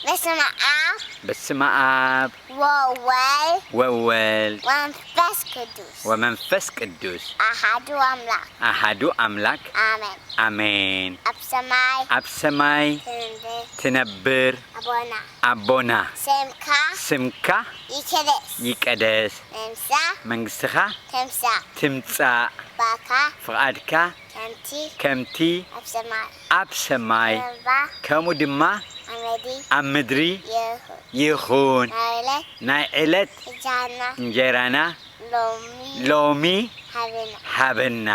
በስመ ኣብ በስመ ኣብ ወወልድ ወወልድ ወመንፈስ ቅዱስ ወመንፈስ ቅዱስ ኣሓዱ ኣምላክ ኣሓዱ ኣምላክ ኣሜን። ኣሜን። ኣብ ሰማይ ኣብ ሰማይ ትንብር ትነብር ኣቦና ኣቦና ስምካ ስምካ ይቀደስ ይቀደስ መንግስታ መንግስትኻ ተምሳእ ትምጻእ ባካ ፍቓድካ ከምቲ ከምቲ ኣብ ሰማይ ኣብ ሰማይ እምባ ከምኡ ድማ ኣመዲ ኣብ ምድሪ ይኹን ይኹን። ናይለት ናይ ዕለት እጃና እንጀራና ሎሚ ሎሚ ሃብና ሃበና።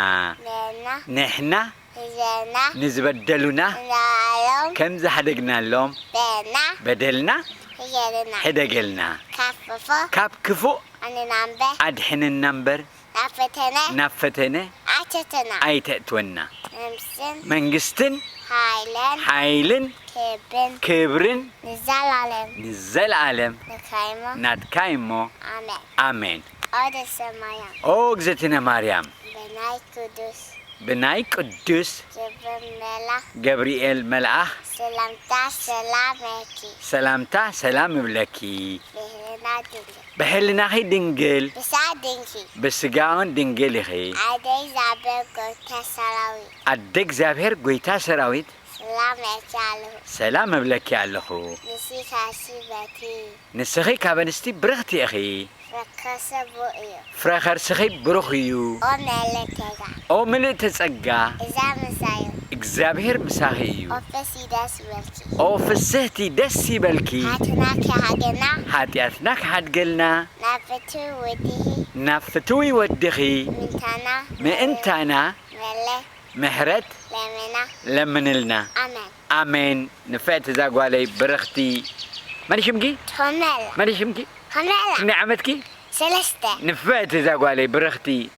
ነና ንሕና ህዘና ንዝበደሉና ናሎም ከም ዝሓደግናሎም በና በደልና ህየልና ሕደገልና። ካፍፎ ካብ ክፉእ ኣንናምበ ኣድሕነና እምበር ናብ ፈተነ ናብ ፈተነ ኣተተና ኣይተእትወና። ነምስን መንግስትን ሃይለን ሓይልን ክብን ክብርን ንዘላለም ንዘለኣለም ንካይሞ ናትካ እሞ ኣሜን። ኣሜን። ኦደ ሰማያም ኦ እግዝእትነ ማርያም ብናይ ቅዱስ ብናይ ቅዱስ ገብረ መላ ገብርኤል መልኣኽ ሰላምታ ሰላም ለኪ ሰላምታ ሰላም እብለኪ። ብህልና ድንግል ብሕልናኺ ድንግል ብሳ ድንኪ ብስጋውን ድንግል ኢኺ። ኣደይ ዛበ ጎታ ሰራዊት ኣደ እግዚኣብሔር ጎይታ ሰራዊት ሰላም ለኪ ኣለሁ ሰላም እብለኪ ኣለኹ። ንሲ ካሲ በቲ ንስኺ ካብ ኣንስቲ ብርኽቲ ኢኺ። ረከሰቡ እዩ ፍረ ከርስኺ ብሩኽ እዩ። ኦ መለከጋ ኦ ምልእተ ጸጋ እዛ ምሳዩ እግዚኣብሔር ምሳኺ እዩ። ኦፈሲ ደስ በልኪ ኦ ፍስህቲ ደስ ይበልኪ። ሓትና ከሃገና ሓጢኣትና ክሓድገልና ናፍቲ ውድሂ ናብ ፍትዊ ወድኺ ምንታና ምእንታና መለ ምሕረት ለመና ለምንልና። ኣመን ኣሜን። ንፍዕቲ እዛ ጓለይ ብርኽቲ መን ሽምኪ? ቶመላ መን ሽምኪ? ቶመላ ክንደይ ዓመትኪ? ሰለስተ ንፍዕቲ እዛ ጓለይ ብርኽቲ